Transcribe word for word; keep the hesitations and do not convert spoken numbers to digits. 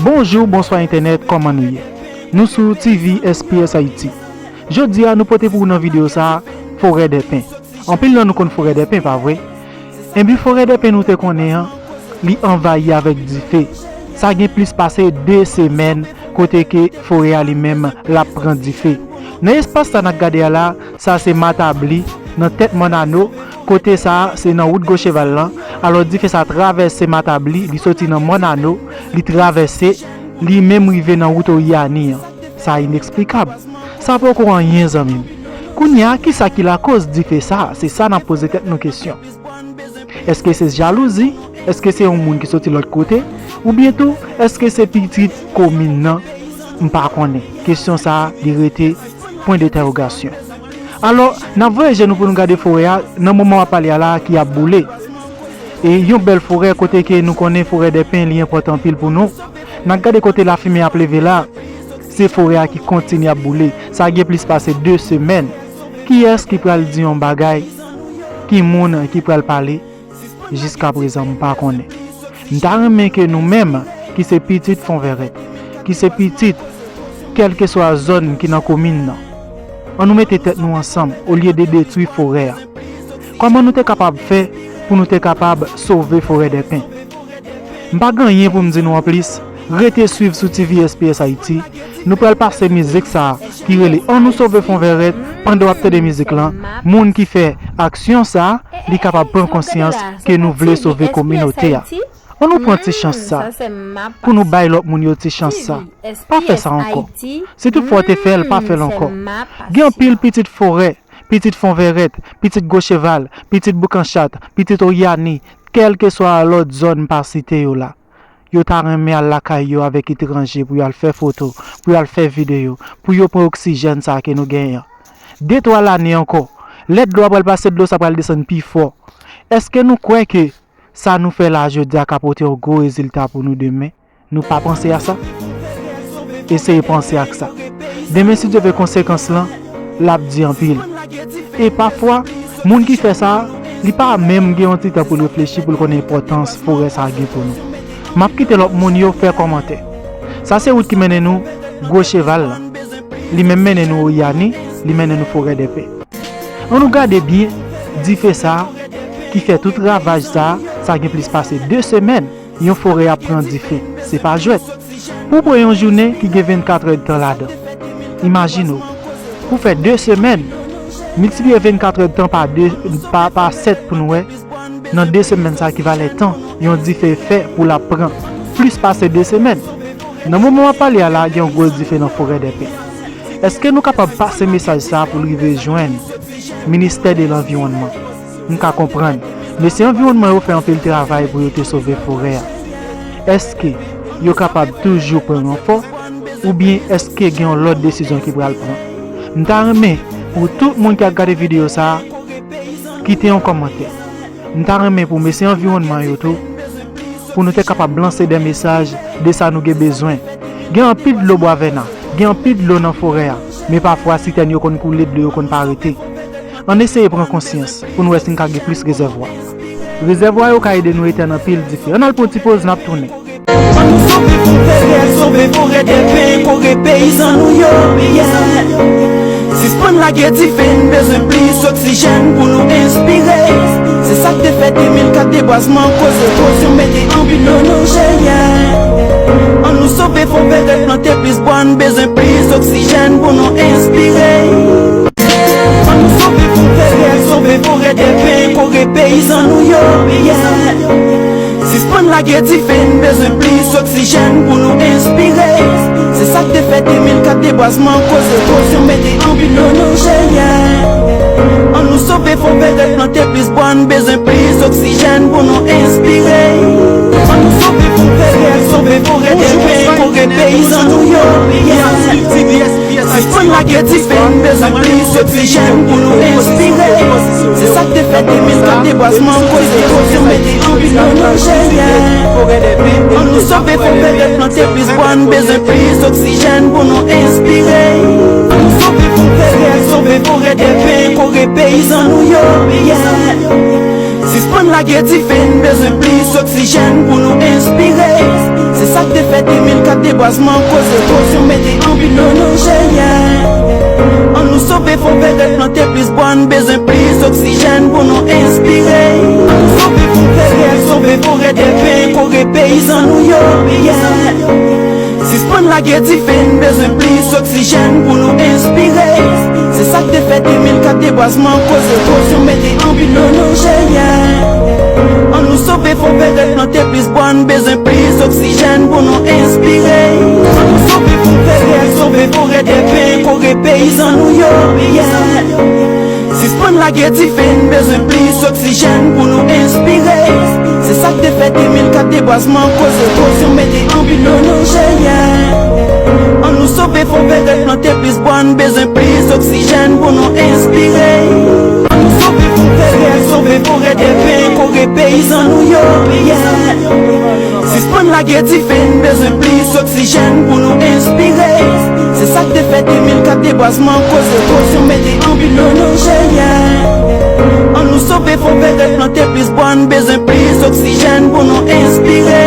Bonjou, bonswa entènèt, kòman nou ye? Nou sou T V S P S Haiti. Jodi a, nou pote pou ou nan videyo sa a, forè dèpen. Anpil nan nou konn forè dèpen, pa vre? Ebyen, forè dèpen nou te konnen an, li anvayi avèk dife. Sa gen plis pase de semèn kote ke forè a li menm l ap pran dife. Nan espas sa n ap gade a la, sa se Matabli, nan tèt Mòn Ano, kote sa a se nan wout Gwocheval lan. Alò, dife sa travèse Matabli, li soti nan Mòn Ano, li travèse, li menm rive nan wout Oryani an. Sa ineksplikab. Sa poko anyen, zanmi m. Kounye a, kisa ki lakoz dife sa a? Se sa n ap poze tèt nou kesyon. Èske se jalouzi? Èske se yon moun ki soti lòt kote? Oubyen tou, èske se pitit komin nan? M pa konnen. Kesyon sa a, li rete pwen dentèwogasyon. Alò, n ap voye je nou pou nou gade forè a, nan moman w ap pale a la, ki ap boule. E yon bèl forè, kote ke nou konnen forè dèpen, li enpòtan anpil pou nou. N ap gade kote lafimen ap leve la, se forè a ki kontinye ap boule. Sa gen plis pase de semèn. Kiyès ki pral di yon bagay? Ki moun ki pral pale? Jiskaprezan, m pa konnen. M ta renmen ke nou menm, ki se pitit Fonvèrèt, ki se pitit kèlkeswa zòn ki nan komin nan, ann nou mete tèt nou ansanm olye de detwi forè a. Kòman nou te kapab fè pou nou te kapab sove forè dèpen? M pa gen anyen pou m di nou anplis. Rete swiv sou T V S P S Haiti. Nou pral pase mizik sa a ki rele Ann nou sove Fonvèrèt. Pandan w ap tande mizik lan, moun ki fè aksyon sa a, li kapab pran konsyans ke nou vle sove kominote a. Ann nou pran ti chans sa pou nou bay lòt moun yo ti chans sa. Pa fè sa ankò. Si toutfwa w te fè l, pa fè l ankò. Gen anpil pitit forè, pitit Fonvèrèt, pitit Gwocheval, pitit Boukanchat, pitit Oryani, kèlkeswa lòt zòn m pa site yo la. Yo ta renmen al lakay yo avèk etranje pou y al fè foto, pou y al fè videyo, pou yo pran oksijèn sa a ke nou genyen an. De twa lane ankò, lè dlo a pral pase, dlo sa pral desann pi fò. Èske nou kwè ke sa nou fè la jodi a ka pote yon gwo rezilta pou nou demen? Nou pa panse a sa? Eseye panse ak sa. Demen, si Dye vle, konsekans lan, l ap di anpil. E pafwa, moun ki fè sa a, li pa menm gen yon ti tan pou l reflechi, pou l konnen enpòtans forè sa a gen pou nou. M ap kite lòt moun yo fè kòmantè. Sa se wout ki mennen nou Gwocheval la. Li menm mennen nou Oryani, li mennen nou Forèdèpen. Ann nou gade byen, dife sa a, ki fè tout ravaj sa a, sa gen plis pase de semèn. Yon forè ap pran dife, se pa jwèt. Pou w pran yon jounen ki gen vennkatrè tan ladan, imajine w, pou fè de semèn, miltipliye vennkatrè tan pa de, pa, pa sèt pou n wè, nan de semèn sa ki valè tan yon dife fè pou l ap pran plis pase de semèn. Nan moman w ap pale a la, gen yon gwo dife nan Forèdèpen. Èske nou kapab pase mesaj sa a pou l rive jwenn Ministè de Lanviwònman? M ka konprann. Mesye anviwònman yo fè anpil travay pou yo te sove forè a. Èske yo kapab toujou pran ranfò? Oubyen èske gen yon lòt desizyon ki pral pran? M ta renmen pou tout moun ki ap gade videyo sa a, kite yon kòmantè. M ta renmen pou mesye anviwònman yo tou, pou nou te kapab lanse de mesaj de sa nou gen bezwen. Gen anpil dlo Bwavèna, gen anpil dlo nan forè a, men pafwa sitèn yo konn koule, dlo yo konn pa rete. Ann eseye pran konsyans pou n wè si n ka gen plis rezèvwa. Rezèvwa yo ka ede nou etèn anpil dife. Ann al pran ti poz, n ap tounen. Ann nou sove Fonvèrèt, sove Forèdèpen, kore peyizan nou yo, yeah. Sispann lage dife, n bezwen plis oksijèn pou nou enspire. Se sa k te fè de mil kat debwazman koz ewozyon mete anpil dlo nan je, yeah. Ann nou sove Fonvèrèt, plante plis bwa, n bezwen plis oksijèn pou nou enspire. Ann nou sove Fonvèrèt, sove Forèdèpen, kore peyizan nou yo, yeah. Sispann lage dife, n bezwen plis oksijèn pou nou enspire. Se sa k te fè de mil kat debwazman koz ewozyon mete anpil dlo nan je, yeah. Ann nou sove Fonvèrèt, plante plis bwa, n bezwen plis oksijèn pou nou enspire. Ann nou sove Fonvèrèt, sove Forèdèpen, kore peyizan nou yo, yeah. Sispann lage dife, n bezwen plis oksijèn pou nou enspire. Se sa k te fè de mil kat debwazman koz ewozyon mete anpil dlo nan je, yeah. Ann nou sove Fonvèrèt, plante plis bwa, n bezwen plis oksijèn pou nou enspire. Ann nou sove Fonvèrèt, sove Forèdèpen, kore peyizan nou yo, yeah. Sispann lage dife, n bezwen plis oksijèn pou nou enspire. Se sa k te fè de mil kat debwazman, koz ewozyon, mete anpil dlo nan jeyè. Ann nou sove fon vèrèt, plante plis bwa, n bezwen plis oksijèn pou nou enspire. Ann nou sove fon vèrèt, sove forè dèpen, kore peyizan nou yo. Yeah. Sispann lage dife, n bezwen plis oksijèn pou nou enspire. Se sa k te fè de mil kat debwazman, koz ewozyon, mete anpil dlo nan jeyè. Ann nou sove fon vèrèt, plante plis bwa, n bezwen plis oksijèn pou nou enspire. Ann nou sove fon vèrèt, sove forè dèpen, kore peyizan nou yo. Yeah. Sispann lage dife, n bezwen plis oksijèn pou nou enspire. Se sa k te fè de mil kat debwazman, koz ewozyon, mete anpil dlo nan jeyè. Ann nou sove fon vèrèt, plante plis bwa, n bezwen plis oksijèn pou nou enspire. Ann nou sove fon vèrèt, sove forè dèpen, kore peyizan nou yo. Yeah. Sispann lage dife, n bezwen plis oksijèn pou nou enspire. Se sa k te fè de mil kat debwazman, koz ewozyon, mete anpil dlo nan jeyè. Ann nou sove fon vèrèt, plante plis bwa, n bezwen plis oksijèn pou nou enspire.